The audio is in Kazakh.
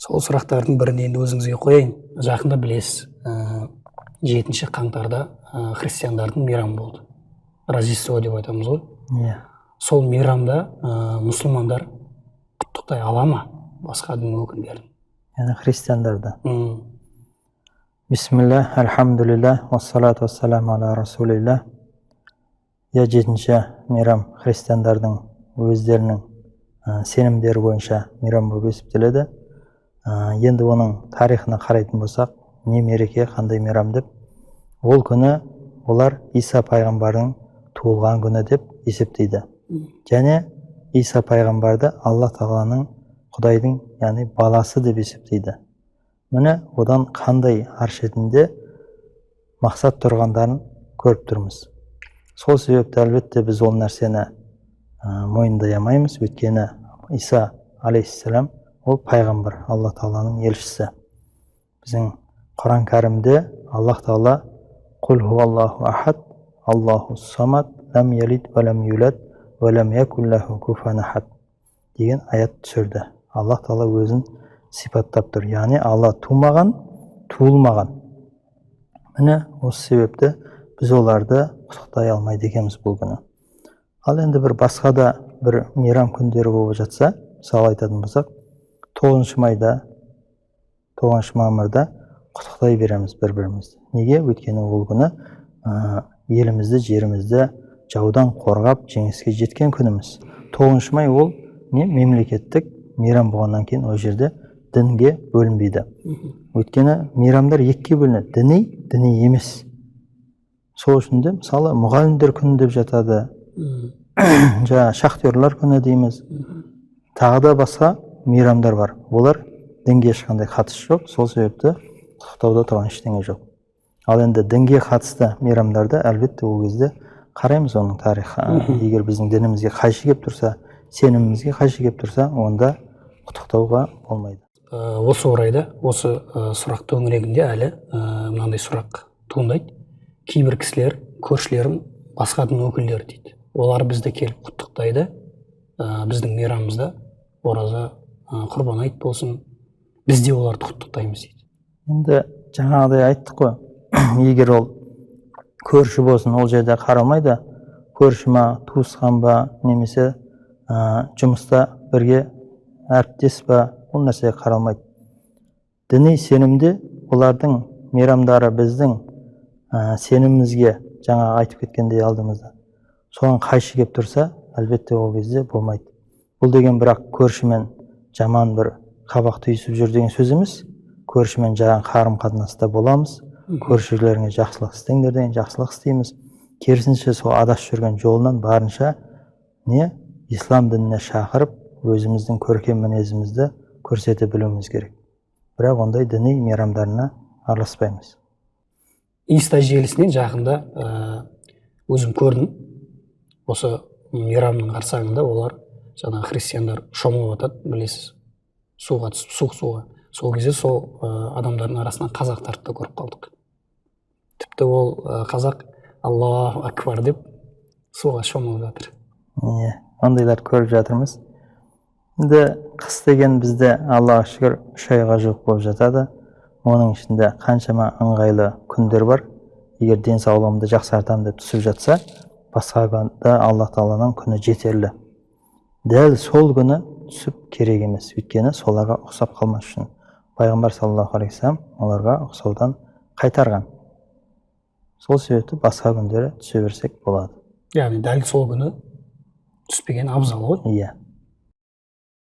Сол сұрақтардың бірін енді өзіңізге қояйын. Жақында білесіз, 7 қаңтарда христиандардың мейрамы болды. Рождество деп айтамыз ғой. Иә. Сол мейрамда мұсылмандар құттықтай ала ма басқа дін өкілдерін? Яғни христиандарды. Бисмилля, альхамдулилля, уассалату уассаламу аля расулилля. Иә, 7 мейрам христиандардың өздерінің сенімдері бойынша мейрам болып есептеледі. Енді оның тарихына қарайтын болсақ, не мереке, қандай мейрам деп, ол күні олар Иса пайғамбардың туылған күні деп есептейді. Және Иса пайғамбарды Алла тағаланың, Құдайдың, яғни баласы деп есептейді. Міне, одан қандай ар шетінде мақсат тұрғандарын көріп тұрмыз. Сол себепті, әлбетте, біз ол нәрсені мойындай алмаймыз, өйткені Иса алейхиссалам ол пайғамбар, Алла тағаланың елшісі. Біздің Құран кәрімде Аллах тағала: «Құл хуаллаху ахад, Аллаху самад, лам ялид ва лам юлад ва лам якун лаху куфан ахад» деген аят түсірді. Аллах тағала өзін сипаттап тұр, яғни Алла тумаған, туылмаған. Міне, осы себепті біз оларды құттықтай алмайды екенбіз бұл күні. Ал енді бір басқа да бір мейрам күндері болып жатса, мысалы айтатын болсақ, 9 майда, 9 мамырда құттықтай береміз бір бірімізді. Неге? Өйткені ол күні елімізді, жерімізді жаудан қорғап, жеңіске жеткен күніміз. 9 май ол не, мемлекеттік мейрам болғаннан кейін, ол жерде дінге бөлінбейді. Өйткені мейрамдар екіге бөлінеді: діни, діни емес. Сол үшін де, мысалы, мұғалімдер күні деп жатады, жаңағы шахтерлар күні дейміз, тағы да басқа мейрамдар бар. Олар дінге ешқандай қатысы жоқ, сол себепті құттықтауда тұрған ештеңе жоқ. Ал енді дінге қатысты мейрамдарды, әлбетте, ол кезде қараймыз оның тарихы. Егер біздің дінімізге қайшы келіп тұрса, сенімімізге қайшы келіп тұрса, онда құттықтауға болмайды. Осы орайда, осы сұрақ төңірегінде әлі мынандай сұрақ туындайды. Кейбір кісілер: «Көршілерім басқа дін өкілдері», – дейді. «Олар бізді келіп құттықтайды біздің мейрамымызда, ораза, құрбан айт болсын, біз де оларды құттықтаймыз», – дейді. Енді жаңағыдай айттық қой, егер ол көрші болсын, ол жерде қаралмайды, көрші ма, туысқан ба немесе жұмыста бірге әріптес па, ол нәрсеге қаралмайды. Діни сенімде олардың мейрамдары біздің сенімімізге, жаңа айтып кеткендей алдымызда, соған қайшы келіп тұрса, әлбетте, ол кезде болмайды. Бұл деген бірақ көршімен жаман бір қабақ түйісіп жүр деген сөз емес. Көршімен жаңа қарым қатынаста боламыз, көршілеріңе жақсылық істеңдер деген, жақсылық істейміз. Керісінше, сол адасып жүрген жолынан барынша не ислам дініне шақырып, өзіміздің көркем мінезімізді көрсете білуіміз керек. Бірақ ондай діни мейрамдарына араласпаймыз. Инста желісінен жақында өзім көрдім, осы мейрамның қарсаңында олар, жаңағы христиандар, шомылып жатады, білесіз, суға түсіп, суық суға. Сол кезде сол адамдардың арасынан қазақтарды да көріп қалдық. Тіпті ол қазақ «Аллаху акбар» деп суға шомылып жатыр. Иә, ондайларды көріп жатырмыз. Енді қыс деген бізде, Аллаға шүкір, 3 айға жуық болып жатады. Оның ішінде қаншама ыңғайлы күндер бар. Егер денсаулығымды жақсартамын деп түсіп жатса, басқа күнде Алла тағаланың күні жетерлі. Дәл сол күні түсіп керек емес, өйткені соларға ұқсап қалмас үшін пайғамбар саллаллаху алейхи вассалам оларға ұқсаудан қайтарған. Сол себепті басқа күндері түсе берсек болады. Яғни дәл сол күні түспеген абзал ғой. Иә.